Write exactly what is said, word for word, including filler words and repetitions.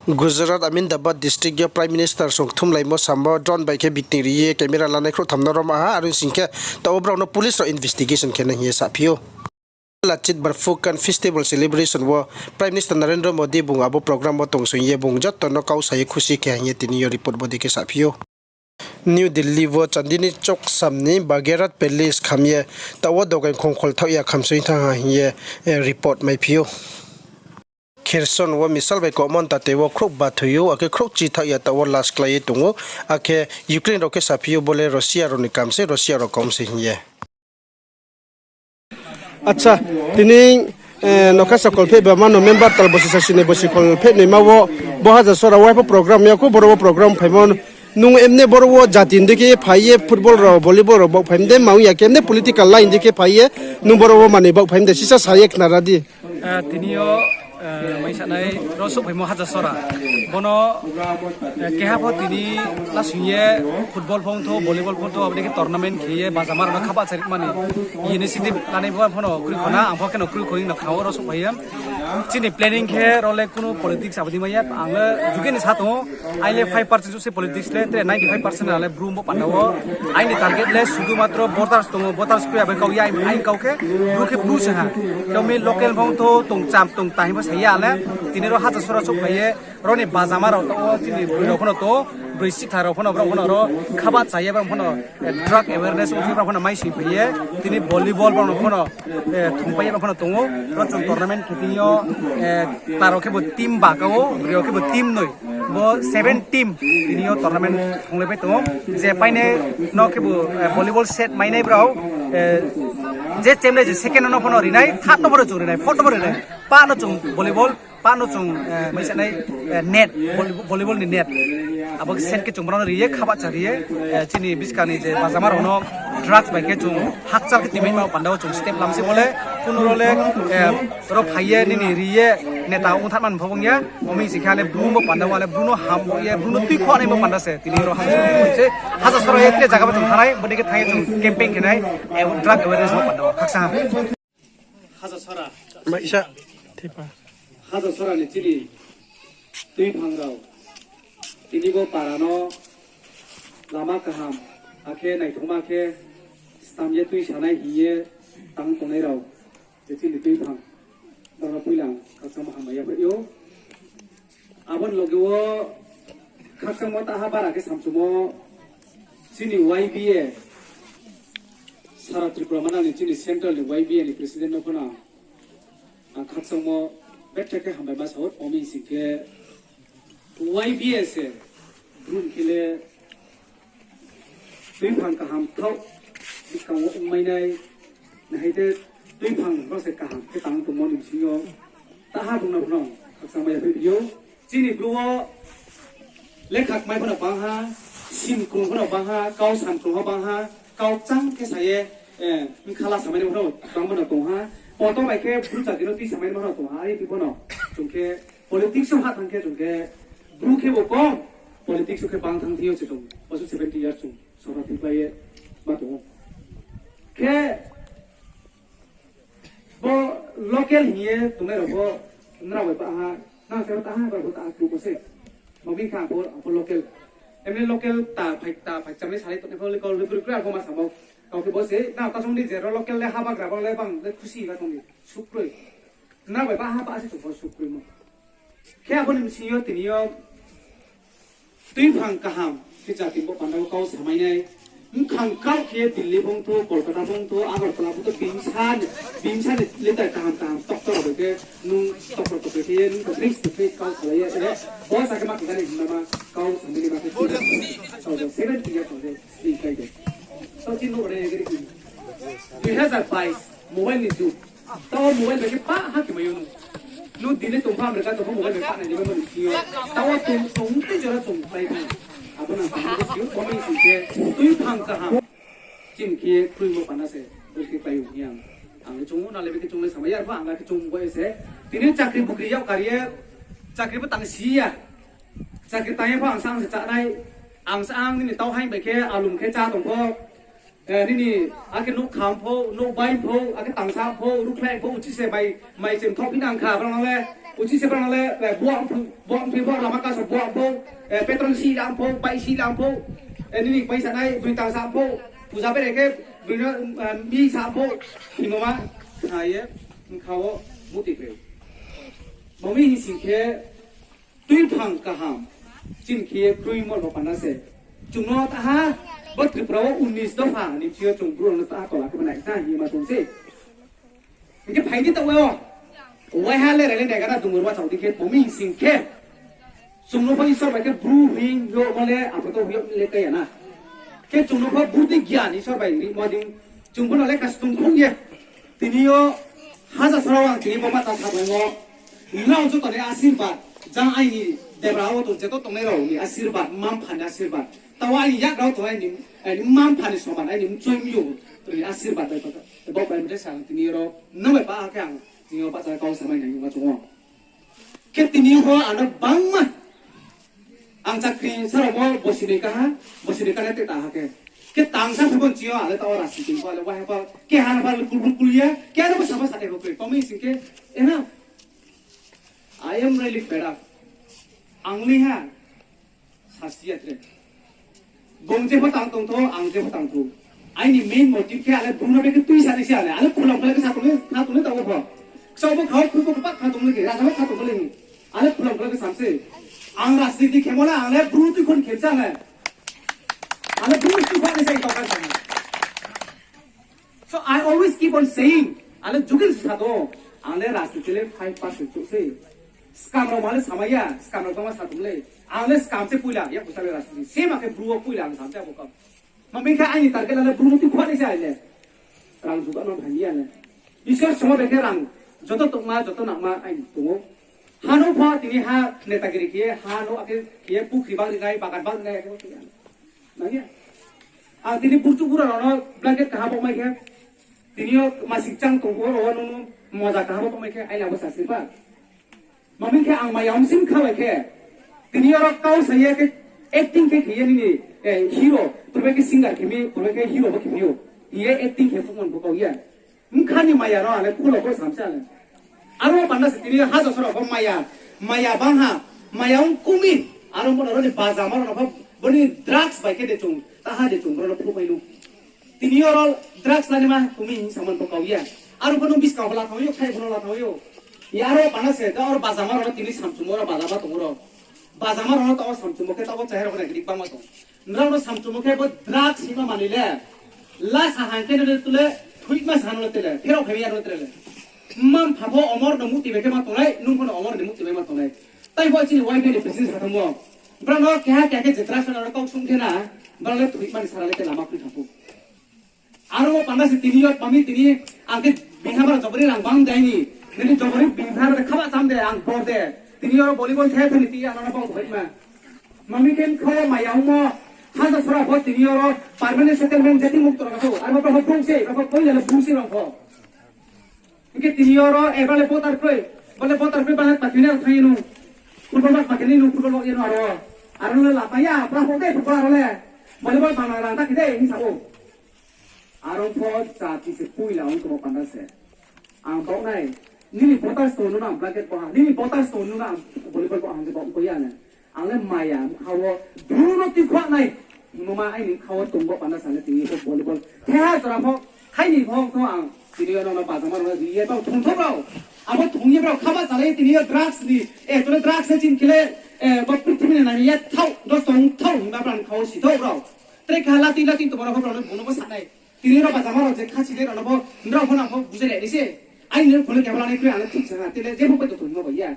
Gujarat Ahmedabad district yo Prime Minister song kthumlaimo samo drone bai khe bikting ri ye camera lanai khrouh tham no roma ha, are sing khe taoh wo brao no police rao investigation khe nai hing ye saphi ou. Lachit Borphukan Festival Celebration wo Prime Minister Narendra Modi bung abo program wo tong sing ye bung joto no kau sa ye khusi khe hing ye tini yo report bodei khe saphi ou. New Delhi wo Chandni Chowk sam ni Bhagirath Palace kham ye taoh wo dogaing khongkhol thaoh ya khamsoi thanng ha hing ye report maiphi ou. Kherson wo missile bai komo ntate wo khrouh ba thoi ou, akhe khrouhchi thaoh ya taoh wo las klái ye tong ou, akhe Ukraine rao khe saphi ou bo le Russia rao ni kam se, Russia rao kom se hing ye. Acha, tini nokha sa kholpheh ba mano member tal bosi sasi ni bosi kholpheh noima wo bo Hajasora wo pho program ya kho, boro wo program phaimo. Nung emne boro wo jati ni dei khe phai ye football rao, volleyball rao baoh phaim de, ma ong ya khe emne political line dei khe phai ye nung boro wo manoi baoh phaim de, sisa sa ye khnara di. Tini yo mai sanai ro souhphaimo Hajasora. Bono keha pho tini lasing ye football pho ongthou, volleyball pho ongthou, abo dei khe tournament khe ye bajama rao no khabahcha rimani initiative lanai bo phano kroi kho na, ang pho kheno kroi kho hing no kha ou ro souhphai ye. Chini planning khe ro le kunu politics abo dei mai ya, ang le juge ni sa tong ou, aini le five percent se politics le, tre ninety five percent ang le Bru bo panda wo. Aini target le sudu matro voters tong ou, voters kroi abo kau ya, aini kau khe Bru khe Bru se ha. Khe mi local pho ongthou, tong cham tong ta hing pho sa ya le, tini ro Hajasora souhphai ye, ro ni bajama rao tong ou, chini broi rao phano tong ou, broi siktha rao phano, brao phano ro khabahcha ye, brao phano drug awareness ongphi, brao phano mai sing phai ye, tini volleyball brao phano thongpai ye brao phano tong ou, ro chung tournament khe tini yo, ta rao khe bo team ba ka ou, broi rao khe bo team noi, bo seven team tini yo tournament thonglai pai tong ou, je painai no khe bo volleyball set mainai brao, je chem nai je second no phano ri nai, third no phano chung ri nai, fourth no phano ri nai, pa no chung volleyball, pa no chung mai sanai net, volleyball ni net. Abo set khe chung brao no ri ye, khabahcha ri ye, chini buskang ni je bajama rao no drugs bai khe chung hakchal khe tuimai ma panda wo chung step lam se bo le, kunu ro le, ro phai ye nini ri ye neta ongthar man pho ong ya, omi sing khe le Bru bo panda wo le Bru no ham bo ye, Bru no tuikhouh nai bo panda se tini ro Hajasora ye tre zaga bo chung thanng nai, bodei khe thanng ye chung campaign khe nai, drug awareness bo panda wo khaksa ha. Hajasora. Maisa, thipa. Hajasora ni chini tuiphang rao. Tini bo para no lama kaham, akhe naithoma khe stam ye tuisanai hing ye tang tongnai rao. Je chini tuiphang. Brao no poila ang khakchangmo hambai yaphaih ou. Abo ni loge wo khakchangmo taha bara khe samchumo chini Y B A, sara Tripura mandal ni chini central ni Y B A ni president no phano ang khakchangmo betha khe hambai ma sa ou, omi sing khe Y B A se Bru khe le tuiphang kaham thaoh, buskang wo ongmai nai, nahai te tuiphang rao se kaham khe tang tongmo ni bsing yo, taha bung no phano khakchangmo yaphaih phi ou. Chini Bru wo lekha kmai phano bang ha, sim krung phano bang ha, kau san krung pho bang ha, kau chang khe sa ye, bkha la samai nai phano bang phano tong ha, poto bai khe Bru jati no tuisamai nai phano tong ha, are phi phano chung khe politics wo ha thanng khe chung khe Bru khe bo kom, politics wo khe bang thanng thing yo se chung, boso seventy years chung sora thingpai ye ma tong ou. Khe bo local hing ye tongnai rao pho nrao bai pah ha, nang se taha bai pho taha kru pho se. Bo bini kha ang pho local. Emni local ta phai, ta phai chamai salai tongnai pho le kau le kroi kroi ang pho ma samo. Kau khe bo se, nang ta song di je ro local le habagra bo le bang le khusi ba tong di. Sukroi. Nrao bai pah ha pah se tong pho sukroimo. Khe abo ni bsing yo tini yo tuiphang kaham khe jati bo panda wo kau samai nai. Bkhang kau khe Delhi phongtho, Kolkata phongtho, Agartala phongtho, bimsa ni, bimsa ni leader kaham kaham doctor rao bai khe nung doctor tokre khe ye nung face to face kau salai ye, bo sa khe ma khe gani himba ma kau samai nai ma khe tini yo seventy years tong khe sing kai de. Tao chini nouh re gari ki. Dui hazar bais mobile ni jug. Tao mobile bai khe pah ha khe mai yo nung. Nung Delhi tong pha, America tong pha, mobile bai pah nai ni bai mani thing yo. Tao tong, tong tei jora chung klái phi. Abo nang tong khe sing yo, comment sing khe, tuiphang kaham. Chini khe ye kruimo panda se, bo khe klái ou hing ang. Ang le chung ou, nang le bai khe chung le samai ya, arphuh ang le khe chung bo ye se. Tini chakri bukri yak kar ye, chakri bo tang si ya. Chakri tang ye pho ang sa ang se chá nai. Ang sa ang nini tau haing bai khe alum khe chá tong pho. Eh, nini, akhe nouh kham pho, nouh bai pho, akhe tangsa pho, rukhlai pho, uchih se mai, mai chem thok phi nang kha, brang le, uchih se brang le, eh, buah pho, buah phi pho, lama kaso buah pho, eh, petrol si lam pho, bai si lam pho, eh, nini bai sanai, bri tangsa pho, puja bere khe, bri no, eh, mi sa pho, himo ma, ha ye, khao, muti pe. Bo mi hing sing khe, tuiphang kaham, chini khe ye kroi mo bo panda se. Chung no taha, bo Tripura wo unis dopha ni thing yo chung Bru rao no taha tola khe bo nai ta hing ye ma tong se. Hing khe phai di taoh wo. Waiha le rai le nai gana dungur wa chao di khe, bo mi hing sing khe. Chung no pho Isor bai khe Bru hing yo mo le, abo to hing yo le kaya na. Khe chung no pho budhi gyan Isor bai ri mo dei. Chung pho no le kastung khong ye. Tini yo haja sora ang tini bo ma ta tha bai mo. Nrao joto ni asirbad, jang aini debra wo tong jeto tongnai rao ni asirbad, mma-mpha ni asirbad. Taoh aini yakrao tongnai ni, aini mma-mpha ni soman, aini mchoi myo ni asirbad bai pata. Bo bai mde sa ang tini ro, nang bai pa khe ang tini yo bahcha kau samai nai ma chung o. Khe tini yo ang no bangma. Ang chakri sarao mo bosi ni kaha, bosi ni kaha te ta ha khe. Khe tangsa phubo chi yo, ale taoh rasi tin pho, ale waiha pho, keha no pho kul kul kul ya, keha no pho sama sa te pho kri. Tongmi sing khe, enough. I am really fed up. Ang ni ha, sasti ya tre. Bung je pho tang tong tho, ang je pho tang tho. Aini main motive khe ale bung no be khe tuisa ni se ale, ale khulom khulom khe sa tong le, kha tong le taoh pho. Kchau bo khao, khul bo kha tong le khe, raja bo kha tong le. Ale khulom khulom khe sam se. Ang rajniti khemo le, ang le Bru tui khon khe sa le. Ale Bru tui khon ni se tong kha sa. So I always keep on saying, ang le jugin sa do, ang le rajniti le five percent chouh se. Scam rao ma le samai ya, scam rao tongma sa tong le. Ang le scam se poila, ya kusa le rajniti. Same akhe Bru wo poila ang sam se abo kau. Ma bini khe aini target le Bru no tui khon ni se ai le. Rang juga no thang ya le. Isor samo bai khe rang, joto tongma, joto nangma aini tong ou. Ha no pho tini ha netagiri khe ye, ha no akhe khe ye pukhri bang ri nai, bagan bang ri nai, akhe bo tini ha. Nang ya. Ang tini burchu bura rao no blanket kaha bo mai khe. Tini yo masing chang tong pho rao no moja kaha bo tong mai khe, aini abo sa sirba. Ma bini khe ang maya ong sim kha bai khe. Tini yo ro kau sa ye khe acting khe khe ye nini, eh, hero, purbe khe singer khe mi, purbe khe hero bo khe mi ou. Ye acting khe phukman bo kau ye. Mkha ni maya no ale khulo bo sam se ale. Aro panda se tini yo haja sora bo maya, maya bang ha, maya ong kumi, aro bo no ro ni baja ma ro no pho, bo ni drugs bai khe de chung, taha de chung, ro no phuk bai nu. Tini yo ro drugs lani ma kumi hing samon bo kau ya. Aro bo no biskang bo la thang yo, khai bo no la thang yo. Ya aro panda se, ta aro baja ma ro no tini samchung ro baja ma tong ro. Baja ma ro no ta o samchung bo khe ta o chahera bo na grik bang ma tong. Nrao no samchungmo khe bo drugs hima manoi le. La sa hang khe no le tule, thuima sa no le tule, pherao phai ya no le tule. Mma mpha pho omor no mukti bai khe ma tongnai, nung pho no omor ni mukti bai ma tongnai. Tai bo chini Y B A ni president sa thangmo. Brao no keha keha khe je drugs no kau sung khe na, brao le thuima ni sara le te lama khui thang pho. Aro panda se tini yo, mami tini, ang khe bini ha brao jobori rang bang dai ni. Nini jobori bini ha brao khaba cham de, ang bor de. Tini yo volleyball the the ni ti ano na bang thoi ma. Mami khe kho maya ongmo, haja sora pho tini yo ro permanent settlement jati mukto rang kho. Aro pho bung se, aro pho koila le bung se rang kho. Hingkhe tini yo ro, eh, bale voter kroi, bale voter kroi, bale pakinai thang ye nu. Football bak pakinai nu, football bak ye nu aro. Aro le lama ya, bra pho de football aro le. Volleyball bang rang ta khe de, hing sa ou. Aro pho jati se puila ong tongmo panda se. Ang baoh nai, nini voters tong nung ang blanket bo ha, nini voters tong nung ang volleyball bo ha, ang je bo ong ya na. Ang le maya, mkha wo, Bru no tikhuanai. Hingmo ma aini mkha wo tong bo panda sa le tini yo volleyball. Theha jora pho, thaini pho ang tho ang, tini yo no no bajama no ye tong thong tho brao. Abo thong ye brao, khaba chalai tini yo drugs ni, eh, tole drugs ni chin khe le, eh, bo purthimbi ni nani ye thao, dos tong thao, hingba brao mkha wo si thao brao. Tre kha lati lati tongma rao pho brao no bung no bo sanai. Tini rao bajama rao je khasi de rao no bo, nrao pho nang pho bujai lai ni se. Aini no phone khe bo lani khe ang thik sa ha, tele je pho pai to thong ma bai ya.